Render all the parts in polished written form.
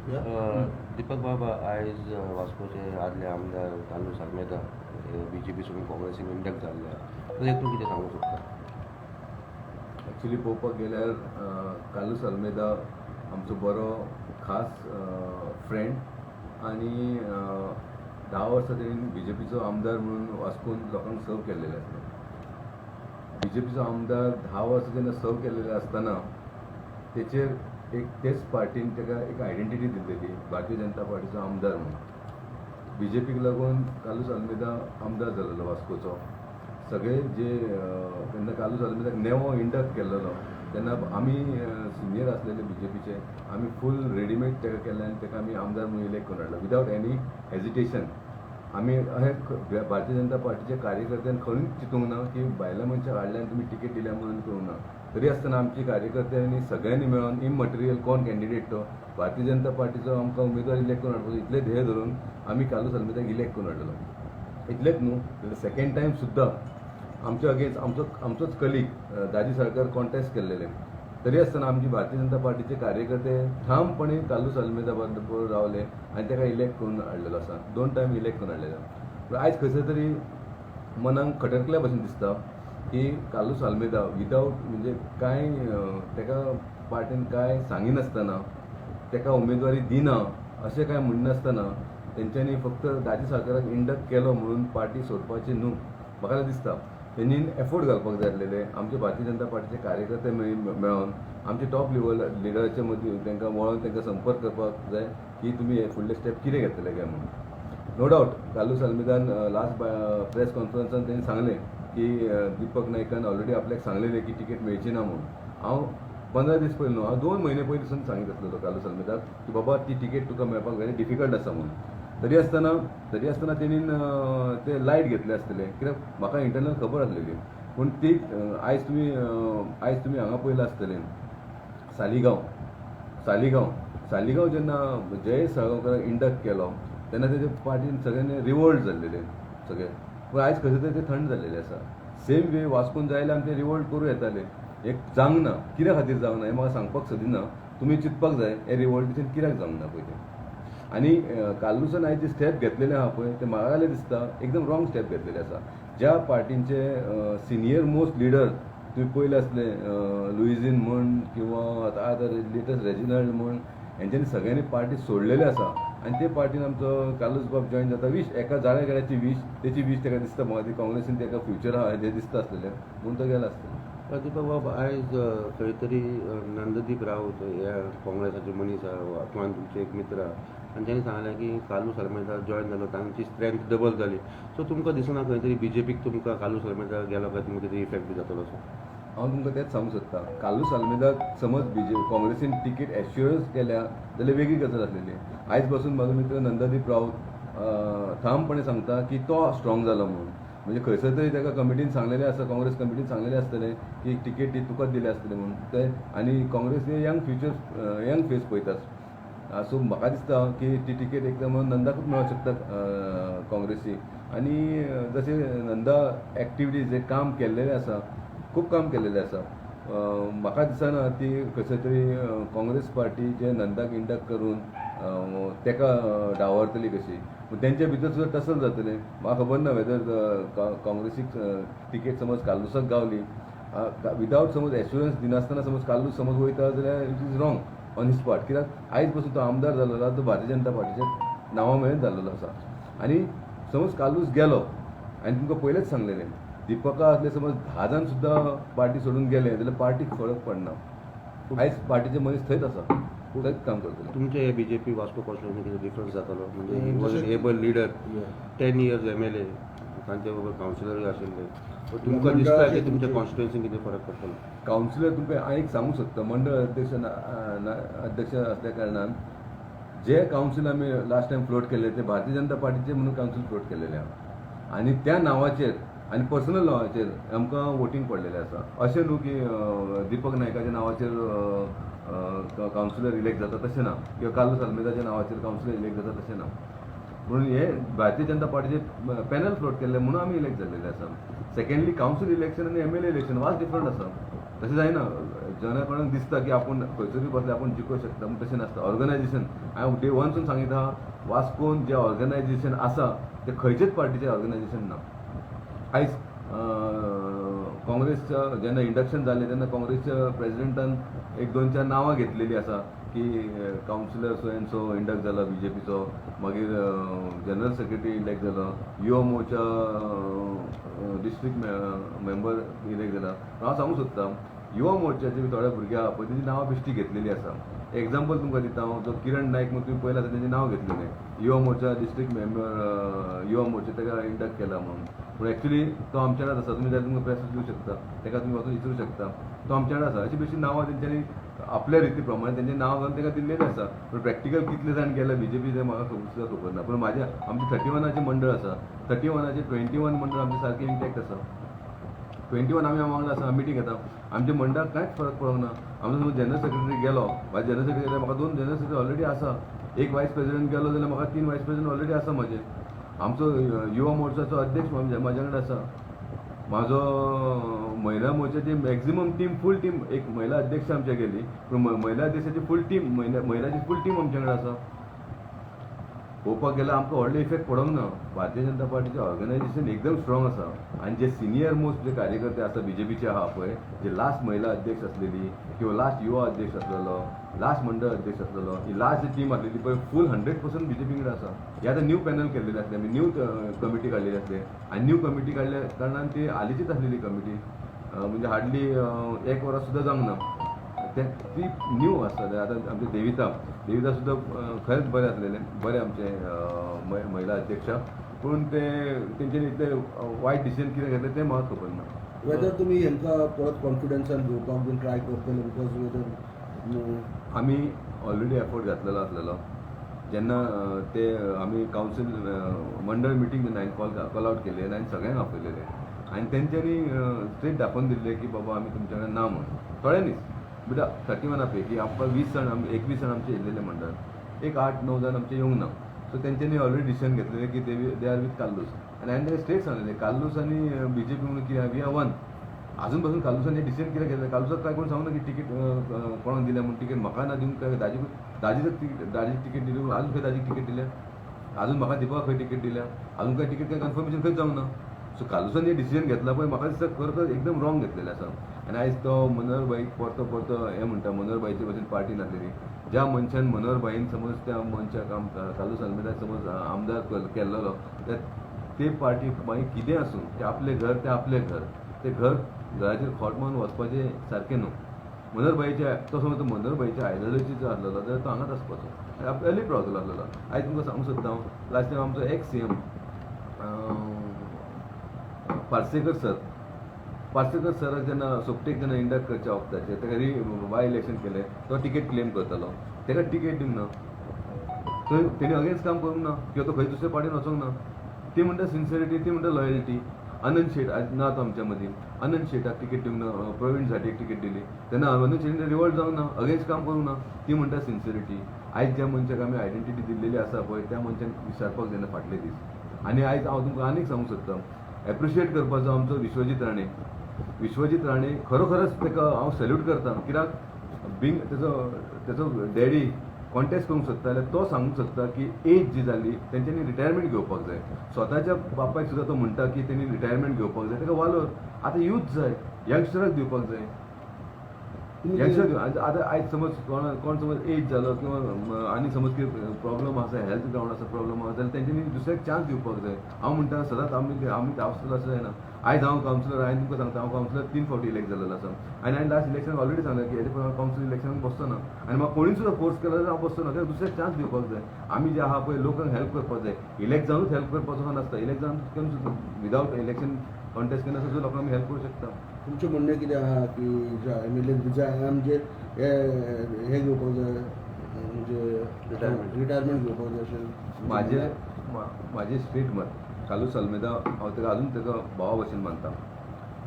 दीपक बाबा, आयज वास्कोचे आदले आमदार कार्लूस आल्मेदा बीजेपी सोडून काँग्रेसीन इंडक्ट जाल्ले आहा. एक तूं कितें सांगूंक सोदता? एक्चुली पळोवपाक गेल्यार कार्लूस आल्मेदा आमचो बरो खास फ्रेंड आनी 10 वर्सां तेणी बीजेपीचो आमदार म्हणून वास्कोन लोकांक सर्व केल्लेले आसता. बीजेपीचो आमदार 10 वर्सां जेन्ना सर्व केल्लेले आसतना तेचेर एक तेच पार्टीन ताका एक आयडेंटिटी दिल्लेली, भारतीय जनता पार्टीचो आमदार म्हणून. बीजेपीक लागून कार्लूस आल्मेदा आमदार जालेलो वास्कोचो. सगळे जे तेन्ना कार्लूस आल्मेदाक नेवो इंडक्ट केल्लेलो तेन्ना आमी सिनियर आसलेले बीजेपीचे, आमी फूल रेडीमेड ताका केल्ले आनी ताका आमी आमदार म्हणून इलेक्ट करून हाडलो विदावट एनी हेजिटेशन. आमी अशें भारतीय जनता पार्टीच्या कार्यकर्त्यान खंयूच चिंतूंक ना की भायल्या मनशाक हाडल्या आनी तुमी टिकेट दिल्या म्हणून करूंक ना. तरी आसतना आमची कार्यकर्त्यांनी सगळ्यांनी मेळोन, इममटेरियल कोण कॅन्डिडेट तो, भारतीय जनता पार्टीचो आमकां उमेदवार इलेक्ट करून हाडपाचो इतलें ध्येय धरून आमी कार्लूस आल्मेदाक इलेक्ट करून हाडलेलो. इतलेंच न्हू, जाल्यार सेकंड टायम सुद्दां आमच्या अगेन्स्ट आमचोच कलीग दाजी साळकर कॉन्टेस्ट केल्लेले. तरी आसतना आमची भारतीय जनता पार्टीचे कार्यकर्ते ठामपणे कार्लूस आल्मेदा बरोबर रावले आनी ताका इलेक्ट करून हाडलेलो आसा. दोन टायम इलेक्ट करून हाडलेलो. पूण आयज खंयसर तरी मनाक खटकल्या भशेन दिसता की कार्लूस आल्मेदा विदावट म्हणजे कांय ताका पार्टीन कांय सांगिनासतना, ताका उमेदवारी दिना अशें कांय म्हणनासतना तेंच्यांनी फक्त दाजी साळकराक इंडक्ट केलो म्हणून पार्टी सोडपाची न्हू. म्हाका दिसता तेंणी एफोर्ट घालपाक जाय आसलेले, आमचे भारतीय जनता पार्टीचे कार्यकर्ते मेळोन आमचे टॉप लेवल लिडराचे मदीं तांकां मेळोन तांकां संपर्क करपाक जाय की तुमी हे फुडले स्टेप कितें घेतले काय म्हणून. नो डावट, कार्लूस आल्मेदान लास्ट प्रेस कॉन्फरन्सान तेणी सांगलें की दीपक नायकान ऑलरेडी आपल्याक सांगलेलें की तिकेट मेळची ना म्हणून. हांव 15 दीस पयलीं न्हू, हांव 2 म्हयने पयलीं सून सांगीत आसलेलो कार्लूस आल्मेदाक की बाबा, ती तिकेट तुका मेळपाक व्हेरी डिफिकल्ट आसा म्हणून. तरी आसतना तेणीन ते लायट घेतले आसतले, कित्याक म्हाका इंटरनल खबर आसलेली. पूण ती आयज तुमी हांगा पयलां आसतलें, सालिगांव, सालिगांव, सालिगांव जेन्ना जयेश साळगांवकराक इंडक्ट केलो तेन्ना तेजे पार्टीन सगळ्यांनी रिवोल्ट जाल्लेले सगळे. पूण आयज खंयसर तरी ते थंड जाल्लेले आसा. सेम वे वास्कोन जाय जाल्यार आमचे रिवोल्ट करूं येताले. एक जावंक ना, कित्या खातीर जावंक ना हें म्हाका सांगपाक सोदिना. तुमी चिंतपाक जाय, हें रिवोल्टेशन कित्याक जावंक ना पळय तें. आनी कार्लुसान आयज जे स्टेप घेतलेले आहा पळय, ते म्हाका जाल्यार दिसता एकदम रॉंग स्टेप घेतलेले आसा. ज्या पार्टींचे सिनियर मोस्ट लिडर तुमी पयले आसले, लुईझीन म्हण किंवा आतां आतां लेटस्ट रेजिनाल्ड म्हण, हेंच्यांनी सगळ्यांनी पार्टी सोडलेले आसा आनी ते पार्टीन आमचो कार्लूस बाब जॉयन जाता. वीश एका जाण्या गेल्याची वीश, तेची वीश ताका दिसता म्हाका ती काँग्रेसीन ताका फ्युचर आहा हें दिसता आसलेलें म्हूण तो गेला आसतलो. दीपक बाब, आयज खंय तरी नंददीप राऊत हे काँग्रेसाचे मनीस आहा किंवा तुमचे एक मित्र आहा आनी तांणी सांगलें की कार्लूस आल्मेदा जॉयन जालो, तांची स्ट्रेंथ डबल जाली. सो तुमकां दिसना खंय तरी बीजेपीक तुमकां कार्लूस आल्मेदा गेलो काय तुमकां कितें इफेक्ट बी जातलो असो? हांव तुमकां तेंच सांगूंक सोदता. कार्लूस आल्मेदाक समज बीजे काँग्रेसीन तिकीट एश्युरन्स केल्या जाल्यार वेगळी गजाल आसलेली. आयज पासून म्हाजो मित्र नंददीप राऊत ठामपणे सांगता की तो स्ट्रॉंग जालो म्हणून. म्हणजे खंयसर तरी ताका कमिटीन सांगलेलें आसा, काँग्रेस कमिटीन सांगलेलें आसतलें की तिकेट ती तुकाच दिल्या आसतली म्हणून ते. आनी काँग्रेस हे यंग फ्युचर, यंग फेस पळयतात. सो म्हाका दिसता की ती तिकेट एकदम नंदाकूच मेळोंक शकता काँग्रेसी. आनी जशें नंदा एक्टिविटीज जे काम केल्लेलें आसा, खूब काम केल्लेलें आसा, म्हाका दिसना ती खंयसर तरी काँग्रेस पार्टी जे नंदाक इंडक्ट करून ताका डावरतली कशी. पूण तेंच्या भितर सुद्दां टसल जातलें. म्हाका खबर ना वेदर काँग्रेसीक तिकेट समज कार्लुसाक गावली, विदावट समज एश्युरन्स दिनासतना समज कार्लूस समज वयता जाल्यार it is wrong on his part, कित्याक आयज पासून तो आमदार जाल्लो आहा तो भारतीय जनता पार्टीच्या नांवा मेरेन जाल्लेलो आसा. आनी समज कार्लूस गेलो आनी तुमकां पयलेच सांगलेलें, दीपका असले समज 10 जाण सुद्दां पार्टी सोडून गेले जाल्यार पार्टीक फरक पडना. आयज पार्टीचे मनीस थंयच आसा, थंयच काम करतले. तुमचे हे बीजेपी वास्को कॉन्स्टिट्युएन्सी कितें डिफरन्स जातलो? म्हणजे he was able leader, 10 years MLA, तांचे बरोबर कावन्सिलरूय आशिल्ले. सो तुमकां दिसता की तुमच्या कॉन्स्टिट्युएन्सीन कितें फरक पडटलो? कावन्सिलर तुमकां हांव एक सांगूंक सोदता, मंडळ अध्यक्ष अध्यक्ष असल्या कारणान जे कावन्सील आमी लास्ट टायम फ्लोट केल्ले ते भारतीय जनता पार्टीचे म्हणून कावन्सील फ्लोट केलेले आहा आनी त्या नांवाचेर आनी पर्सनल नांवाचेर आमकां वोटींग पडलेलें आसा. अशें न्हू की दीपक नायकाच्या नांवाचेर कावन्सिलर इलेक्ट जाता तशें ना किंवा कार्लूस आल्मेदाच्या नांवाचेर कावन्सिलर इलेक्ट जाता तशें ना. म्हणून हे भारतीय जनता पार्टीचे पॅनल फ्लोट केल्ले म्हणून आमी इलेक्ट जाल्लेले आसा. सेकंडली, कावन्सील इलेक्शन आनी एमएलए इलेक्शन वास्ट डिफरंट आसा. तशें जायना. जेन्ना कोणाक दिसता की आपूण खंयसरूय बसले आपूण जिखूंक शकता पूण तशें नासता. ऑर्गनायजेशन हांवें डे वनसून सांगिता, वास्कोन जें ऑर्गनायजेशन आसा तें खंयचेच पार्टीचें ऑर्गनायजेशन ना. आयज काँग्रेसच्या जेन्ना इंडक्शन जालें तेन्ना काँग्रेसच्या प्रेजिडेंटान एक दोन चार नांवां घेतलेलीं आसा की councillor so and so induct जाला बीजेपीचो, मागीर जनरल सेक्रेटरी इलेक्ट जालो, Yuva Morcha district member elect जाला. हांव सांगूंक सोदता, युवा मोर्चाचे थोडे भुरगे आहा पळय, तेंची नांवां बेश्टी घेतलेली आसा. एग्जाम्पल तुमकां दिता हांव, जो किरण नायक म्हूण तुमी पळयला आसत, तेंचें नांव घेतलेलें, युवा मोर्चा डिस्ट्रिक्ट मेंबर युवा मोर्चा ताका इंडक्ट केला म्हणून. पूण एक्चुली तो आमच्या वांगडाच आसा. तुमी जाल्यार तुमकां प्रेस दिवं शकता, ताका तुमी वचून विचारूं शकता, तो आमच्या वांगडा आसा. अशी बेश्टी नांवां तेंच्यांनी आपल्या रिती प्रमाणे तेंचें नांव घालून ताका दिल्लेलें आसा. पूण प्रॅक्टिकल कितले जाण गेले बीजेपी तें म्हाका सुद्दां खबर ना. पूण म्हाजें आमचें 31आचें मंडळ आसा, 31आचें 21 मंडळ आमचें सारकें इंटॅक्ट आसा. 21 आमी वांगडा आसा, मिटींग घेता. आमच्या मंडळाक कांयच फरक पडूंक ना. आमचो समज जनरल सेक्रेटरी गेलो, वायस जनरल सेक्रेटरी गेलो, म्हाका दोन जनरल सेक्रेटरी ऑलरेडी आसा. एक वायस प्रेसिडेंट गेलो जाल्यार म्हाका तीन वायस प्रेसिडेंट ऑलरेडी आसा म्हजे. आमचो युवा मोर्चाचो अध्यक्ष म्हाज्या कडेन आसा. म्हाजो महिला मोर्चाची मॅक्झिमम टीम, फूल टीम, एक महिला अध्यक्ष आमच्या गेली पूण महिला अध्यक्षाची फूल टीम, महिलाची फूल टीम आमच्या कडेन आसा. पळोवपाक गेल्यार आमकां व्हडलो इफेक्ट पडोंक ना. भारतीय जनता पार्टीचें ऑर्गनायजेशन एकदम स्ट्रॉंग आसा आनी जे सिनियर मोस्ट जे कार्यकर्ते आसा बीजेपीचे आहा पळय, जे लास्ट महिला अध्यक्ष आसलेली किंवा लास्ट युवा अध्यक्ष आसलेलो, लास्ट मंडळ अध्यक्ष आसलेलो, ही लास्ट जी टीम आसलेली पळय, फूल 100% बीजेपी कडेन आसा. हे आतां न्यू पॅनल केल्लेले आसले, आमी न्यू कमिटी काडलेली आसले आनी न्यू कमिटी काडल्या कारणान ती हालींचीच आसलेली कमिटी, म्हणजे हार्डली एक वरां सुद्दां जावंक ना. ते ती न्यू आसता. आतां आमचे देविता, देविता सुद्दां खरेंच बरें आसलेलें, बरें आमचें महिला अध्यक्ष, पूण ते तेंच्यांनी इतलें वायट डिसिजन कितें घेतलें तें म्हाका खबर ना. वेदर तुमी हेंकां परत कॉन्फिडन्सान घेवपाक बीन ट्राय करतले, because weather आमी ऑलरेडी एफर्ट घातलेलो आसलेलो जेन्ना ते आमी कावन्सील मंडळ मिटींग जेन्ना हांवें कॉल आवट केली आनी हांवें सगळ्यांक आपयलेले आनी तेंच्यांनी स्ट्रेट दाखोवन दिल्लें की बाबा आमी तुमच्या कडेन ना म्हणून. थोड्यांनीच बिटा 31 पैकी आमकां 20 जाण, 21 जाण आमचे येयलेले मंडळ, एक 8-9 जाण आमचे येवंक ना. सो तेंच्यांनी ऑलरेडी डिसिजन घेतलेलें की they are with Carlos. आनी हांवें तांकां स्ट्रेट सांगलेलें, कार्लूस आनी बीजेपी म्हणून कितें, we are one. अजून पासून कार्लूसान हें डिसिजन कितें घेतलें, कार्लूसाक काय कोण सांगूना की तिकीट कोणाक दिल्या म्हूण. तिकीट म्हाका ना दिवंक काय दाजी, दाजीच तिकीट, दाजीक तिकीट दिली. अजून खंय दाजीक तिकीट दिल्या? अजून म्हाका दीपा खंय तिकीट दिल्या? अजून काय तिकीट काय कन्फर्मेशन खंयच जावंक ना. सो कार्लूसान जें डिसिजन घेतला पळय, म्हाका दिसता खरोखर एकदम रॉंग घेतलेलें आसा. आनी आयज तो मनोहर भाईक परतो परतो हें म्हणटा, मनोहर भाईचे भशेन पार्टी नासलेली. ज्या मनशान मनोहर भाईन समज त्या मनशाक कार्लूस आल्मेदाक समज आमदार केल्लो, ते पार्टी मागीर कितें आसूं, ते आपलें घर, ते आपलें घर, ते घर घराचेर खोट मारून वचपाचें सारकें न्हू. मनोहर भाईचे तो समज तो मनोहर भाईच्या आयडियोलॉजी जो आसलेलो जाल्यार तो हांगाच आसपाचो, एलिट रावतलो आसलेलो. आयज तुमकां सांगूंक सोदता हांव, लास्ट टायम आमचो ex CM Parsekar sir, Parsekar सराक जेन्ना सोपटेक जेन्ना इंडक्ट करच्या वखदाचेर ताका री बाय इलेक्शन केलें, तो तिकेट क्लेम करतालो, ताका तिकेट दिवंक ना. थंय तेणी अगेन्स्ट काम करूंक ना किंवा तो खंय दुसऱ्या पार्टीन वचोंक ना. ती म्हणटा सिन्सिरिटी, ती म्हणटा लॉयल्टी. अनंत शेट आज ना तो आमच्या मदीं, अनंत शेटाक तिकेट दिवंक ना, प्रवीण झांट्येक तिकेट दिली तेन्ना अनंत शेटीन रिवोल्ट जावंक ना, अगेन्स्ट काम करूंक ना. ती म्हणटा सिन्सिरिटी. आयज ज्या मनशाक आमी आयडेंटिटी दिल्लेली आसा पळय, त्या मनशान विसरपाक जायना फाटले दीस. आनी आयज हांव तुमकां आनीक सांगूंक सोदता, एप्रिशिएट करपाचो आमचो विश्वजीत राणे. विश्वजीत राणे खरोखरच ताका हांव सॅल्यूट करता, कित्याक बींग तेजो डॅडी कॉन्टेस्ट करूंक सोदता जाल्यार तो सांगूंक सोदता की एज जी जाली तेंच्यांनी रिटायरमेंट घेवपाक जाय. स्वताच्या बापायक सुद्दां तो म्हणटा की तेणी रिटायरमेंट घेवपाक जाय. ताका वालोर आतां यूथ जाय, यंगस्टराक दिवपाक जाय. यंगस्टर आतां आयज समज कोण कोण समज एज जालो किंवा आनी समज कितें प्रॉब्लम आसा, हेल्थ ग्रावंड आसा, प्रॉब्लम आसा जाल्यार तेंच्यांनी दुसऱ्याक चान्स दिवपाक जाय. हांव म्हणटा सदांच आमी आमी आसतलो अशें जायना. आयज हांव कावन्सिलर, हांवें तुमकां सांगता, हांव कावन्सिलर तीन फावटी इलेक्ट जाल्लो आसा आनी हांवें लास्ट इलेक्शन ऑलरेडी सांगलें की हेजे पयलीं हांव कावन्सील इलेक्शनाक बसचो ना आनी म्हाका कोणूय सुद्दां फोर्स केलो जाल्यार हांव बसचो ना, कित्याक दुसऱ्याक चान्स दिवपाक जाय. आमी जे आहा पळय लोकांक हेल्प करपाक जाय. इलेक्ट जावनूच हेल्प करपाचो नासता, इलेक्ट जावन विदावट इलेक्शन कॉन्टेस्ट केन्ना सुद्दां लोकांक आमी हेल्प करूं शकता. तुमचें म्हणणें कितें आहा की ज्या एमएलए जाय म्हणजे हे हे घेवपाक जाय, म्हणजे रिटायरमेंट. रिटायरमेंट घेवपाक जाय अशें? म्हाजें स्ट्रेट मत, कार्लूस आल्मेदा हांव ताका अजून ताका भावा भशेन मानता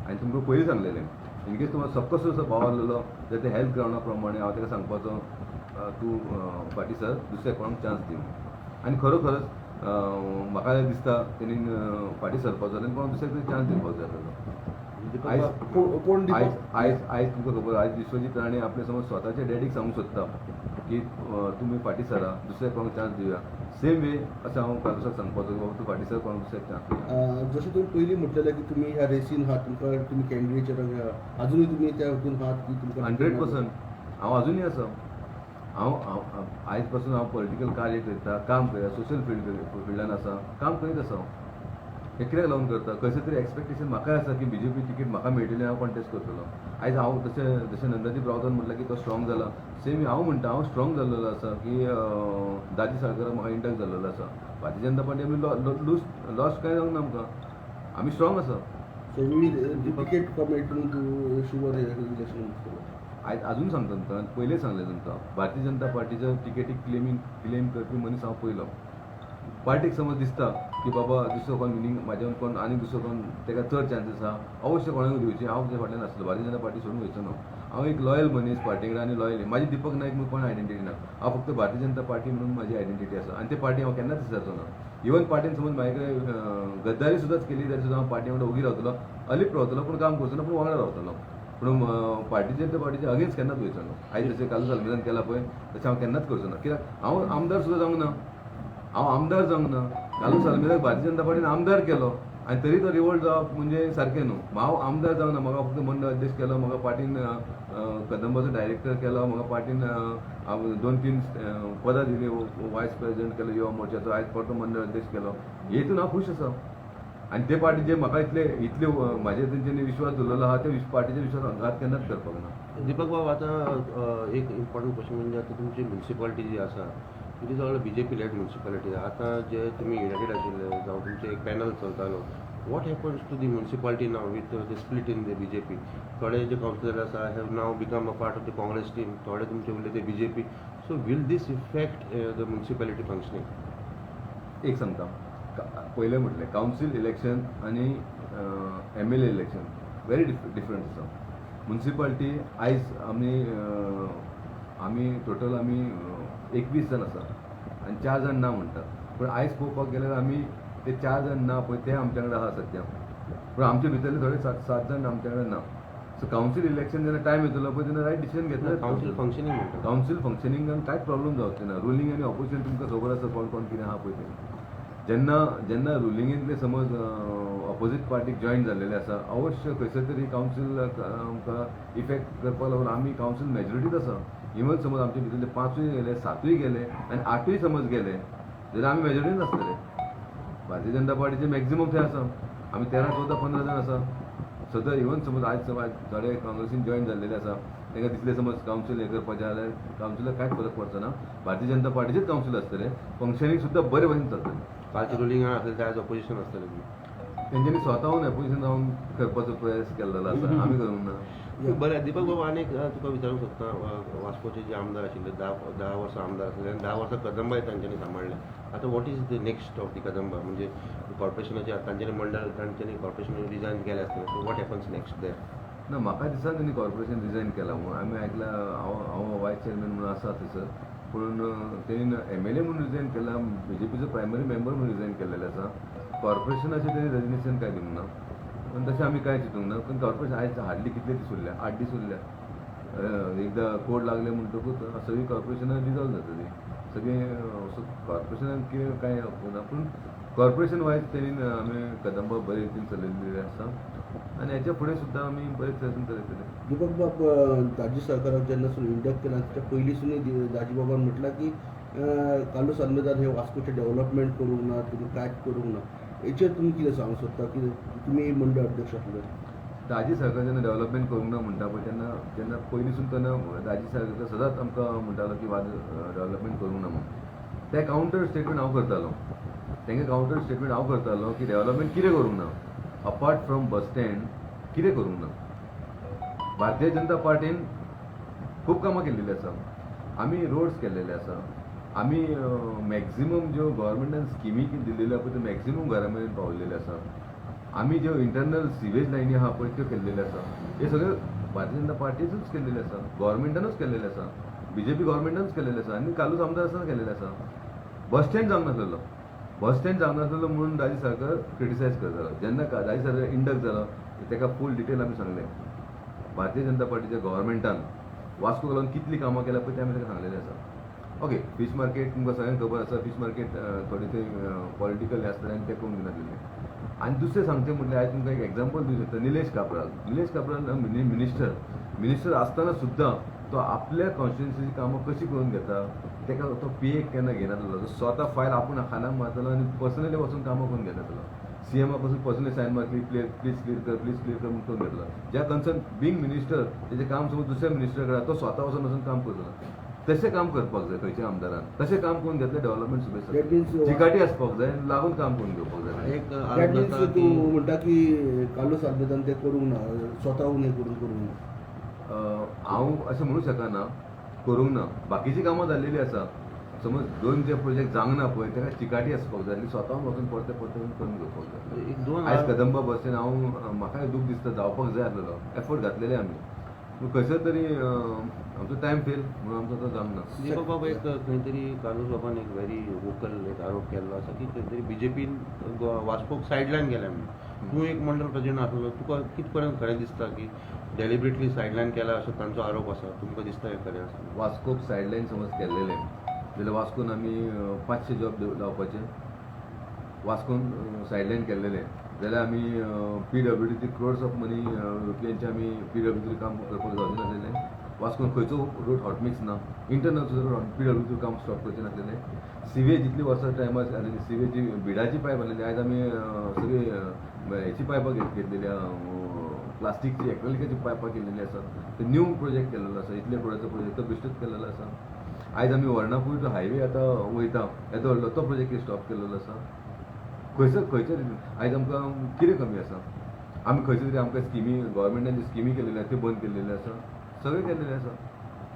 आनी तुमकां पयलीं सांगलेलें, इनकेस तुमकां सपोज असो भाव आहलेलो जाल्यार ते हेल्थ ग्रावंडा प्रमाणे हांव ताका सांगपाचो, तूं फाटीं सर, दुसऱ्या कोणाक चान्स दी म्हणून. आनी खरोखरच म्हाका दिसता तेणी फाटीं सरपाचो आनी कोणाक दुसऱ्याक तरी चान्स दिवपाक जाय आसलेलो. आयज कोण आयज दीपक आयज आयज तुमकां खबर, आयज विश्वजीत राणे आपले समज स्वताच्या डॅडीक सांगूंक सोदता की तुमी फाटीं सरा, दुसऱ्या कोणाक चान्स दिवया. सेम वे अशें हांव कार्लुसाक सांगपाचो की बाबा तूं फाटीं सर, कोणाक दुसऱ्याक चान्स दिवया. जशें तुमी पयलीं म्हटलेलें की तुमी ह्या रेसीन आहात, तुमकां तुमी कॅन्डिडेचराक आहात, अजुनूय तुमी त्या हितून आहात की तुमकां 100% हांव अजुनूय आसा. हांव हांव आयज पासून हांव पॉलिटिकल कार्य करता, काम करता, सोशल फिल्डान आसा, काम करीत आसा. हांव हें कित्याक लागून करता, खंयसर तरी एक्सपेक्टेशन म्हाकाय आसा की बीजेपी तिकीट म्हाका मेळटली, हांव कॉन्टेस्ट करतलो. आयज हांव जशें जशें नंदादीप राऊतान म्हटलें की तो स्ट्रॉंग जाला, सेम हांव म्हणटा हांव स्ट्रॉंग जाल्लेलो आसा की दाजी साळकराक म्हाका इंडक्ट जाल्लेलो आसा. भारतीय जनता पार्टी आमी लूज लॉस कांय जावंक ना आमकां, आमी स्ट्रॉंग आसा. सो we ticket तुका मेळटली म्हणून तूं शुवर इलेक्शन वचतलो? आयज अजून सांगता तुमकां, पयलें सांगलें तुमकां, भारतीय जनता पार्टीचो टिकेटीक क्लेम करपी मनीस हांव पयलो. पार्टीक समज दिसता की बाबा दुसरो कोण विनींग म्हाज्यान कोण आनी दुसरो कोण ताका चड चान्सीस आहा, अवश्य कोणाकूय दिवची, हांव तेच्या फाटल्यान आसतलो. भारतीय जनता पार्टी सोडून वयचो ना. हांव एक लॉयल मनीस पार्टी कडेन आनी लॉयल. म्हाजी दीपक नायक म्हणून कोण आयडेंटिटी ना, हांव फक्त भारतीय जनता पार्टी म्हणून म्हाजी आयडेंटिटी आसा आनी ते पार्टी हांव केन्नाच विसरचो ना. इवन पार्टीन समज म्हाजे कडेन गद्दारी सुद्दां केली जाल्यार सुद्दां हांव पार्टी वांगडा ओगी रावतलो, अलिप्त रावतलो, पूण काम करचो ना, पूण वांगडा रावतलो. पूण भारतीय जनता पार्टीच्या अगेन्स्ट केन्नाच वयचो ना. आयज जशें कार्लूस आल्मेदान केला पळय तशें हांव केन्नाच करचो ना, कित्याक हांव आमदार सुद्दां जावंक ना, हांव आमदार जावंक ना. कार्लूस आल्मेदाक भारतीय जनता पार्टीन आमदार केलो आनी तरी तो रिवोल्ट जावप म्हणजे सारकें न्हू. हांव आमदार जावंक ना, म्हाका फक्त मंडळ अध्यक्ष केलो, म्हाका पार्टीन कदंबाचो डायरेक्टर केलो, म्हाका पार्टीन 2-3 पदां दिली, वायस प्रेसिडेंट केलो युवा मोर्चाचो, आयज परतो मंडळ अध्यक्ष केलो. हेतून हांव खूश आसा. आनी ते पार्टी जे म्हाका इतले इतले म्हाजेर तेंच्यांनी विश्वास दवरलेलो आहा, त्या पार्टीचे विश्वास घात केन्नाच करपाक ना. दीपक बाब, आतां एक इम्पॉर्टंट क्वेश्चन म्हणजे आतां तुमची म्युनिसिपालिटी जी आसा it is all BJP led municipality. आतां जे तुमी युनायटेड आशिल्ले जावं तुमचें एक पॅनल चलतालो, what happens to the municipality now with the split in the BJP? थोडे जे कावन्सिलर आसा have now become a part of the Congress team, थोडे तुमचे उरले ते BJP. So will this affect the municipality functioning? एक सांगता, पयलें म्हटलें कावन्सील इलेक्शन आनी MLA election very different आसा. म्युनिसिपालिटी आयज आमी आमी टोटल आमी 21 जाण आसा आनी 4 जाण ना म्हणटा, पूण आयज पळोवपाक गेल्यार आमी ते 4 जाण ना पळय ते आमच्या कडेन आहा सद्या, पूण आमचे भितरले थोडे 7 जाण आमच्या कडेन ना. सो कावन्सील इलेक्शन जेन्ना टायम येतलो पळय तेन्ना रायट डिसिजन घेतले. कावन्सील फंक्शनींग म्हणटा, कावन्सील फंक्शनिंगान कांयच प्रॉब्लम जावचें ना. रुलींग आनी ऑपोजिशन तुमकां खबर आसा कोण कोण कितें आहा पळय तें. जेन्ना जेन्ना रुलिंगेंतले समज ऑपोजीट पार्टीक जॉयन जाल्लेले आसा, अवश्य खंयसर तरी कावन्सील आमकां इफेक्ट करपाक लागून आमी कावन्सील मेजॉरिटीत आसा. इवन समज आमचे भितरले 5ूय गेले, 7ूय गेले आनी 8ूय समज गेले जाल्यार आमी मेजॉरिटीन आसतले. भारतीय जनता पार्टीचे मॅक्झिमम थंय आसा, आमी 13, 14, 15 जाण आसा. सद्या इवन समज आयज समज थोडे काँग्रेसीन जॉयन जाल्लेले आसा, तांकां दिसलें समज कावन्सील हें करपाचें जाल्यार कावन्सिलाक कांयच फरक पडचो ना. भारतीय जनता पार्टीचेच कावन्सील आसतलें, फंक्शनींग सुद्दां बरे भशेन चलतलें. कालचे रुलिंगान आसलें ते आयज ऑपोजिशन आसतलें. तेंच्यांनी स्वताहून ऑपोजिशन जावन करपाचो प्रयास केल्लो आसा, आमी करूंक ना. बरें दीपक बाबा, आनी एक तुका विचारूंक सोदता, वास्कोचे जे आमदार आशिल्ले 10 वर्सां आमदार आशिल्ले आनी 10 वर्सां कदंबाय तांच्यांनी सांबाळ्ळें. आतां what is the next of the Kadamba? म्हणजे कॉर्पोरेशनाचे तांच्यांनी मंडळ तांच्यांनी कॉर्पोरेशन रिजायन केलें आसतलें, so what happens next there? ना, म्हाका दिसना तेणी कॉर्पोरेशन रिजायन केलां म्हणून. आमी आयकलां, हांव वायस चेअरमॅन म्हणून आसा थंयसर, पूण तेणी MLA म्हणून रिजायन केलां, बीजेपीचो प्रायमरी मेंबर म्हणून रिजायन केल्लेलें आसा. कॉर्पोरेशनाचें तेणी रेजिग्नेशन कांय दिवंक ना, पूण तशें आमी कांय चिंतूंक ना. पूण कॉर्पोरेशन आयज हार्डली कितले दीस उरल्या, 8 दीस उरल्या. एकदां कोड लागले म्हणटकूच सगळीं कॉर्पोरेशनां डिजॉल्व जातलीं, सगळीं कॉर्पोरेशनान कितें कांय ना. पूण कॉर्पोरेशन वायज तेणी आमी कदंबा बरे रितीन चलयल्ली आसा आनी हेच्या फुडें सुद्दां आमी बरे तरेन चलयतले. दीपक बाब, दाजी सरकाराक जेन्ना सून इंडक्ट केला त्याच्या पयलींसूनय दाजी बाबान म्हटलां की कार्लूस आल्मेदान हे वास्कोचें डेव्हलपमेंट करूंक ना, तुमी कांयच करूंक ना. हेचेर तुमी कितें सांगूंक सोदता की तुमी मंडळ अध्यक्ष आसले? दाजी सरकार जेन्ना डेव्हलपमेंट करूंक ना म्हणटा पळय तेन्ना जेन्ना पयलींसून तेन्ना दाजी सरकार सदांच आमकां म्हणटालो की वाज डेव्हलपमेंट करूंक ना म्हणून. ते कावंटर स्टेटमेंट हांव करतालो, तेंगे कावंटर स्टेटमेंट हांव करतालो की डेव्हलपमेंट कितें करूंक ना, अपार्ट फ्रॉम बस स्टँड कितें करूंक ना. भारतीय जनता पार्टीन खूब कामां केल्लेलीं आसा, आमी रोड्स केल्लेले आसा, आमी मॅक्झिमम ज्यो गव्हर्मेंटान स्किमी दिल्ल्यो आसा पळय त्यो मॅक्झिमम घरा मेरेन पावयल्लेल्यो आसा. आमी ज्यो इंटरनल सिवेज लायनी आहा पळय त्यो केल्लेल्यो आसा. हे सगळें भारतीय जनता पार्टीनूच केल्लेलें आसा, गव्हर्मेंटानूच केल्लेलें आसा, बीजेपी गव्हर्मेंटानूच केल्लेलें आसा आनी कार्लूस आमदार आसतना केल्लेलें आसा. बस स्टँड जावंक नासलेलो, बस स्टँड जावंक नासलेलो म्हणून दाजी सरकार क्रिटिसायज करतालो. जेन्ना दाजी सरकार इंडक्ट जालो ताका फूल डिटेल आमी सांगलें. भारतीय जनता पार्टीच्या गव्हर्मेंटान वास्कोक लागून कितलीं कामां केल्या पळय तें आमी ताका सांगलेलें आसा. ओके, फीश मार्केट तुमकां सगळ्यांक खबर आसा, फीश मार्केट थोडे ते पॉलिटिकल हे आसतले आनी ते करूंक दिनासलेले. आनी दुसरें सांगचें म्हटल्यार आयज तुमकां एक एग्जाम्पल दिवं शकता, निलेश काब्राल. निलेश काब्राल मिनिस्टर, मिनिस्टर आसतना सुद्दां तो आपल्या कॉन्स्टिट्युन्सीची कामां कशीं करून घेता, ताका तो पी एक केन्ना घेनासलो. तो स्वता फायल आपूण खांदाक मारतालो आनी पर्सनली वचून कामां करून घेतालो. सी एमा पासून पर्सनली सायन मारली, प्लीज क्लियर कर, प्लीज क्लियर कर म्हणून करून घेतलो. ज्या कन्सर्न बींग मिनिस्टर तेजें काम समज दुसऱ्या मिनिस्टर कडेन, तो स्वता वचून वचून काम करतलो. तशें काम करपाक जाय खंयच्या आमदारान, तशें काम करून घेतलें डेव्हलपमेंट सुबेज. That means, चिकाटी आसपाक जाय, लागून काम करून घेवपाक जाय. एक that आरोप मिन्स जाता तूं की म्हणटा की कार्लूस आल्मेदान तें करूंक ना, स्वताहून हें करून करूंक ना. हांव अशें म्हणूं शकना करूंक ना, बाकीचीं कामां जाल्लेलीं आसा. समज दोन जे प्रोजेक्ट जावंक ना पळय ताका चिकाटी आसपाक जाय आनी स्वताहून वचून परते परते करून घेवपाक जाय. एक दोन आयज कदंबा बस स्टँड हांव म्हाकाय दूख दिसता, जावपाक जाय आसलेलो, एफर्ट घातलेले आमी, पूण खंयसर तरी आमचो टायम फेल म्हणून आमचो तो जावंक ना. दीपक बाब, एक खंय तरी कार्लूस बाबान एक व्हेरी वोकल एक आरोप केल्लो आसा की खंय तरी बीजेपीन वास्कोक सायडलायन गेल्या म्हणून. तूं एक मंडळ प्रेजिडेंट आसलो, तुका कित पर्यंत खरें दिसता की डेलिबरेटली सायडलायन केला असो तांचो आरोप आसा, तुमकां दिसता हें खरें आसा? वास्कोक सायडलायन समज केल्लेलें जाल्यार वास्कोन आमी 500 जॉब लावपाचे, वास्कोन सायडलायन केल्लेलें जाल्यार आमी P W D crores of money रुपयांचे आमी पी डब्ल्यू डी काम करपाक जावचें नासलेलें. वास्कोन खंयचो रोड हॉटमिक्स ना, इंटरनल सुद्दां रोड पी डब्ल्यू डी काम स्टॉप करचें नासलेलें. सिवेज जितली वर्सां टायमार आसलेली सिवेजी बिडाची पायप आसलेली, आयज आमी सगळी हेची पायपां घेतलेली, प्लास्टिकची एक्रेलिकाची पायपां केलेली आसा. ते न्यू प्रोजेक्ट केल्लो आसा, इतले करोडाचो प्रोजेक्ट तो बेश्टोच केल्लो आसा. आयज आमी वर्णापूर जो हायवे आतां वयता येदो व्हडलो तो प्रोजेक्ट स्टॉप केल्लो आसा. खंयसर खंयचे आयज आमकां कितें कमी आसा, आमी खंयसर तरी आमकां स्किमी गव्हर्मेंटान ज्यो स्किमी केलेल्यो आसा त्यो बंद केल्लेल्यो आसा, सगळें केल्लेलें आसा.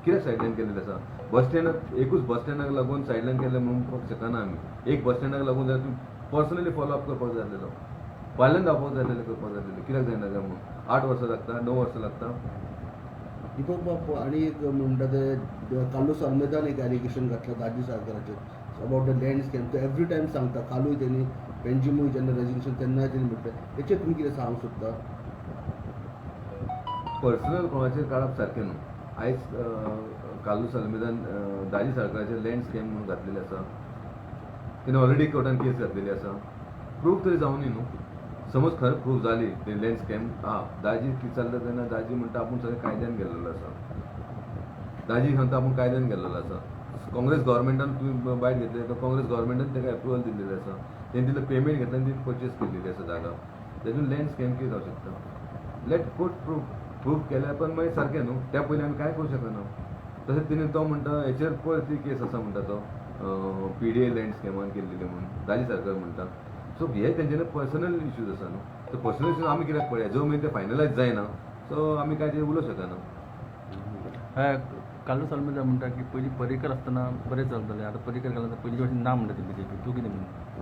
कित्याक सायडलायन केल्लेलें आसा? बस स्टँडाक एकूच बस स्टँडाक लागून सायडलायन केल्लें म्हणून शकना आमी. एक बस स्टँडाक लागून जाल्यार तुमी पर्सनली फॉलो अप करपाक जाय आसलेलो, फाल्यान धांवपाक जाय आसलेलें, करपाक जाय आसलेलें, कित्याक जायना काय म्हणून 8 वर्सां लागता, 9 वर्सां लागता. दीपक बाब, आनी एक म्हणटा ते कार्लूस आल्मेदान एक एलिगेशन घातलां दाजी साळकाराचेर अबाउट the land scam. तो एवरी टायम सांगता, कालूय तेणी पेंजिमूय जेन्ना रेजिग्नेशन तेन्नाय तेणी म्हटलें, हेचेर तुमी कितें सांगूंक सोदता? पर्सनल कोणाचेर काडप सारकें न्हू. आयज कार्लूस आल्मेदान दाजी साळकाराचेर लँड स्कॅम म्हणून घातलेलें आसा, तेणें ऑलरेडी कोर्टान केस घातलेली आसा, प्रूफ तरी जावनी न्हू. समज खरें प्रूफ जाली ते लँड स्कॅम, आं दाजी कितें चल्ला तेन्ना दाजी म्हणटा आपूण सगळें कायद्यान गेल्लेलो आसा, दाजी सांगता आपूण कायद्यान गेल्लेलो आसा. काँग्रेस गव्हर्मेंटान तुमी बायट घेतले तर काँग्रेस गव्हर्मेंटान ताका एप्रुवल दिल्लेलें आसा, तेणी तितलें पेमेंट घेतलें आनी तेणी पर्चेस केल्लेली आसा जागा, तेतून लँड स्कॅम कितें जावं शकता? लेट कोर्ट प्रूफ केल्यार पण मागीर सारकें न्हू, त्या पयलीं आमी कांय करूं शकना. तशेंच तेणी तो म्हणटा हेचेर पळय ती केस आसा म्हणटा तो पी डी ए लँड स्कॅमान केल्लेली म्हणून दाजी सरकार म्हणटा. सो हे तेंच्यानी पर्सनल इश्यूज आसा न्हू, ते पर्सनल इश्यूज आमी कित्याक पळया, जो मेरेन ते फायनलायज जायना सो आमी कांय ते उलोवंक शकना. हय, कार्लूस आल्मेदा म्हणटा की पयलीं पर्रीकर आसतना बरें चलतालें, आतां पर्रीकर गेला तर पयलींचे भशेन ना म्हणटा ती बीजेपी, तूं कितें म्हणटा?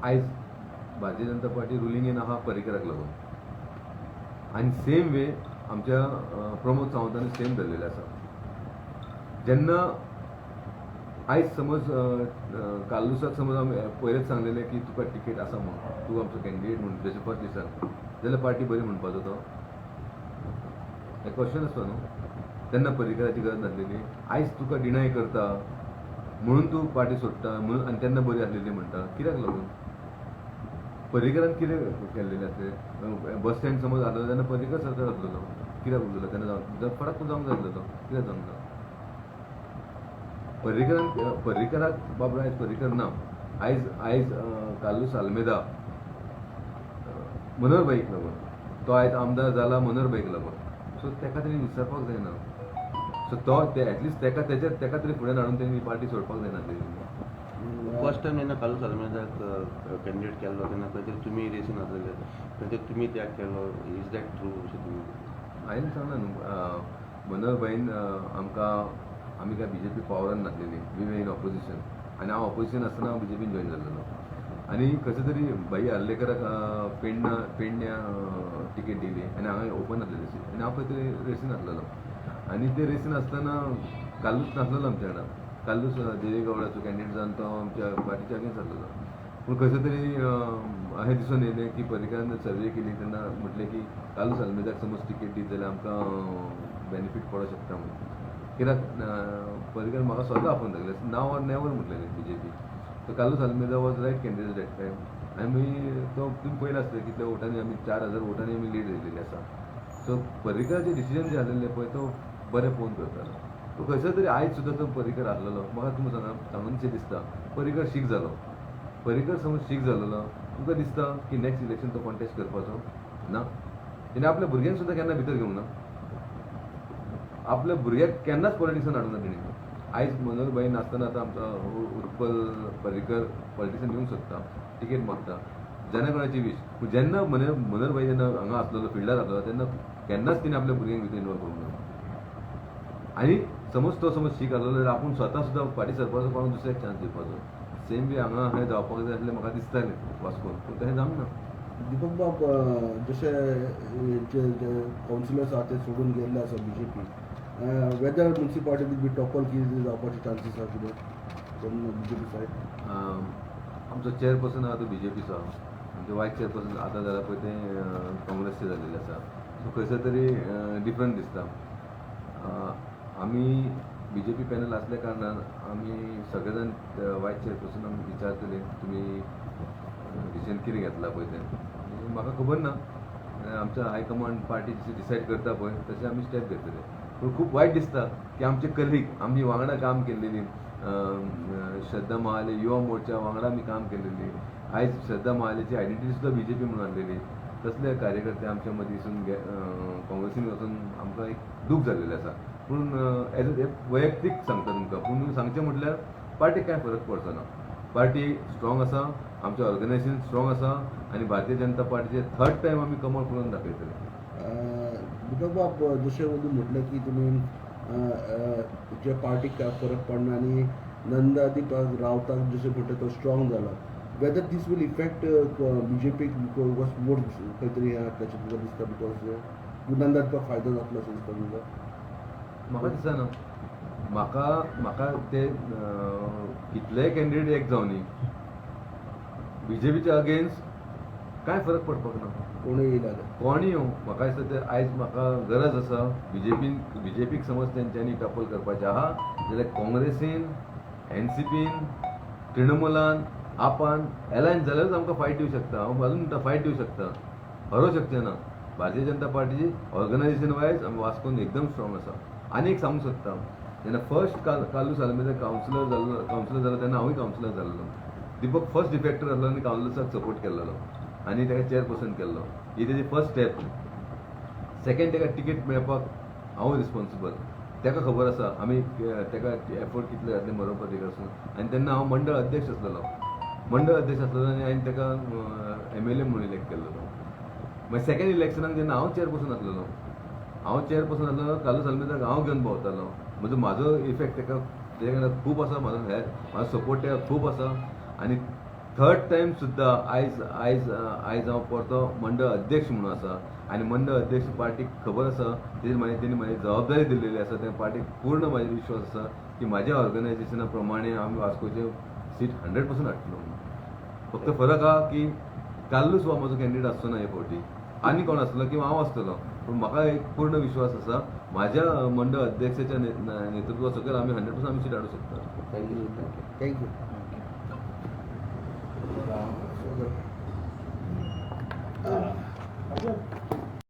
आयज भारतीय जनता पार्टी रुलिंगेन आहा पर्रीकराक लागून, आनी सेम वे आमच्या प्रमोद सावंतान सेम धरलेलें आसा. जेन्ना आयज समज कार्लूसाक समज आमी पयलेच सांगलेलें की तुका टिकेट आसा म्हणून, तूं आमचो कॅन्डिडेट म्हणून जशें फर्स्ट दिसान, जाल्यार पार्टी बरी म्हणपाचो तो हें क्वेश्चन आसता न्हू. तेन्ना पर्रीकराची गरज नासलेली, आयज तुका डिनाय करता म्हणून तूं पार्टी सोडटा म्हणून, आनी तेन्ना बरी आसलेली म्हणटा, कित्याक लागून? पर्रीकरान कितें केल्लेलें आसलें? बस स्टँड समज आसलेलो तेन्ना पर्रीकर सरकार आसलेलो, कित्याक उरलेलो तेन्ना जावन फरक जावंक जाय आसलेलो, कित्याक जावंक ना? पर्रीकरान पर्रीकराक बाबडो आयज पर्रीकर ना, आयज आयज कार्लूस आल्मेदा मनोहर भाईक लागून तो आयज आमदार जाला, मनोहर भाईक लागून, सो ताका तेणी विसरपाक जायना. सो तो ते एटलिस्ट ताका तेच्या ताका तरी फुडें हाडून तेणी पार्टी सोडपाक जायना. फर्स्ट टायम जेन्ना कार्लूस आल्मेदाक कॅन्डिडेट केल्लो तेन्ना खंय तरी तुमी रेसीन आसलेले, खंय तरी तुमी त्याग केलो, is that true अशें तुमी? हांवें सांगलां न्हू, मनोहर भाईन आमकां, आमी काय बीजेपी पावरान नासलेली, we were in opposition, आनी हांव ऑपोजिशन आसतना हांव बीजेपीन जॉयन जाल्लेलो, आनी कसो तरी भाई आर्लेकराक पेडण्या टिकेट दिली आनी हांगा ओपन आसलेली सीट, आनी हांव खंय तरी रेसीन आसलेलो, आनी ते रेसीन आसतना कार्लूस नासलेलो आमच्या वांगडा, कार्लूस देवेगौडाचो कॅन्डिडेट जावन तो आमच्या पार्टीच्या अगेन्स्ट आसलेलो. पूण खंयसर तरी अशें दिसून येयलें की पर्रीकारान सर्वे केली तेन्ना म्हटलें की कार्लूस आल्मेदाक समज टिकेट दीत जाल्यार आमकां बेनिफीट पडोंक शकता म्हणून. कित्याक पर्रीकार म्हाका स्वता आपोवन दाखयलें, नाव ऑर नेवर म्हटलेलें BJP. So Carlos Almeida was right candidate that time. आनी तो तुमी पळयलां आसतलें कितल्या वोटांनी आमी 4000 वोटांनी आमी लीड येयलेली आसा. सो पर्रीकाराचें डिसिजन जें आसलेलें पळय तो बरें पळोवन करतालो. तो खंयसर तरी आयज सुद्दां तो पर्रीकर आसलेलो. म्हाका तुमकां सांगूनशें दिसता पर्रीकर शीक जालो. पर्रीकर समज शीक जालेलो तुमकां दिसता की नेक्स्ट इलेक्शन तो कॉन्टेस्ट करपाचो ना. तेणें आपल्या भुरग्यांक सुद्दां केन्ना भितर घेवंक ना, आपल्या भुरग्याक केन्नाच पॉलिटिक्सान हाडूंक ना तेणें. आयज मनोहर भाई नासतना आतां आमचो उत्पल पर्रीकर पॉलिटिक्सान येवंक सोदता, टिकेट मागता, जेन्ना कोणाची वीश. पूण जेन्ना मनोहर भाई जेन्ना हांगा आसलेलो, फिल्डार आसलेलो, तेन्ना केन्नाच तेणें आपल्या भुरग्यांक भितर इनवॉल्व करूंक ना. आनी समज तो समज शीक आसलेलो जाल्यार आपूण स्वता सुद्दां फाटीं सरपाचो, कोणाक दुसऱ्याक चान्स दिवपाचो. सेम वे हांगा अशें जावपाक जाय आसलें म्हाका दिसतालें वास्कोन, पूण तशें जावंक ना. दीपक बाब, जशे जे कावन्सिलर्स आहा ते सोडून गेल्ले आसा BJP, whether municipality will be topple कितें जावपाचे चान्सीस आहा कितें फ्रॉम बीजेपी सायड? आमचो चेअरपर्सन आहा तो बीजेपीचो आहा, आमचे वायस चेअरपर्सन आतां जाला पळय ते काँग्रेसचे जाल्लेले आसा. सो खंयसर तरी डिफरंट दिसता. आमी बीजेपी पॅनल आसल्या कारणान आमी सगळे जाण वायस चेअरपर्सनाक विचारतले तुमी डिसिजन कितें घेतला पळय तें. आनी म्हाका खबर ना, आमच्या हायकमांड पार्टी जशी डिसायड करता पळय तशें आमी स्टेप घेतले. पूण खूब वायट दिसता की आमचे कलीग, आमी वांगडा काम केल्लेली श्रद्धा महाले युवा मोर्चा वांगडा आमी काम केल्लेली, आयज श्रद्धा महालेची आयडेंटिटी सुद्दां बीजेपी म्हणून आसलेली, तसले कार्यकर्ते आमच्या मदीं वचून काँग्रेसीन वचून आमकां एक दूख जाल्लेलें आसा. पूण एज अ वैयक्तीक सांगता तुमकां, पूण सांगचें म्हटल्यार पार्टीक कांय फरक पडचो ना. पार्टी स्ट्रॉंग आसा, आमचें ऑर्गनायझेशन स्ट्रॉंग आसा आनी भारतीय जनता पार्टीचे थर्ड टायम आमी कमळ फुलोवन दाखयतले. दीपक बाब, जशें वदून म्हटलें की तुमी जे पार्टीक काय फरक पडना आनी नंदादीप रावताक जशें म्हणटा तो स्ट्रॉंग जाला, वेदर these will effect बीजेपीक because vote खंय तरी हें जातलें तुका दिसता, because नंदादीपाक फायदो जातलो अशें दिसता तुमकां? म्हाका दिसना. म्हाका म्हाका ते कितलेय कॅन्डिडेट एक जावनी बीजेपीच्या अगेन्स्ट कांय फरक पडपाक ना. कोणूय येयला जाल्यार, कोणूय येवं, म्हाका दिसता ते आयज म्हाका गरज आसा बीजेपीन, बीजेपीक समज तेंच्यांनी टॉपल करपाचें आहा जाल्यार काँग्रेसीन, एनसीपीन, तृणमूलान, आपान एलायन्स जाल्यारूच आमकां फायट दिवं शकता. हांव अजून म्हणटा फायट दिवं शकता, हरोवंक शकचें ना. भारतीय जनता पार्टीची ऑर्गनायझेशन वायज आमी वास्कोन एकदम स्ट्रॉंग आसा. आनी एक सांगूंक सोदता, जेन्ना फर्स्ट कार्लूस आल्मेदा कावन्सिलर जाल्लो, कावन्सिलर जालो तेन्ना हांवूय कावन्सिलर जाल्लो. दीपक फर्स्ट डिफेक्टर आसलो आनी कावन्सिलर्साक सपोर्ट केल्लो आनी ताका चेअरपर्सन केल्लो. ही तेजी फर्स्ट स्टेप. सेकंड ताका टिकेट मेळपाक हांव रिस्पॉन्सिबल. ताका खबर आसा आमी ताका एफर्ट कितले घातले मनोहर पर्रीकर आसून. आनी तेन्ना हांव मंडळ अध्यक्ष आसलेलो, मंडळ अध्यक्ष आसलेलो आनी हांवें ताका एमएलए म्हणून इलेक्ट केल्लो. मागीर सेकंड इलेक्शनाक जेन्ना हांव चेअरपर्सन आसलेलो, हांव चेअरपर्सन आसलेलो, कार्लूस आल्मेदाक हांव घेवन भोंवतालो. म्हजो म्हाजो इफेक्ट ताका तेज्या कडेन खूब आसा, म्हाजो हेल्प, म्हाजो सपोर्ट ताका खूब आसा. आनी थर्ड टायम सुद्दां आयज आयज आयज हांव परतो मंडळ अध्यक्ष म्हणून आसा आनी मंडळ अध्यक्ष पार्टीक खबर आसा, तेजेर म्हाजी तेणी म्हाजी जबाबदारी दिल्लेली आसा. त्या पार्टीक पूर्ण म्हाजेर विश्वास आसा की म्हाज्या ऑर्गनायझेशना प्रमाणे आमी वास्कोचे सीट 100% हाडटलो म्हणून. फक्त फरक आहा की कार्लूस हो म्हजो कॅन्डिडेट आसचो ना हे फावटी, आनी कोण आसतलो किंवा हांव आसतलो, पूण म्हाका एक पूर्ण विश्वास आसा म्हाज्या मंडळ अध्यक्षाच्या नेतृत्वा सकयल आमी 100% आमी सीट हाडूंक शकता. Thank you. Thank you.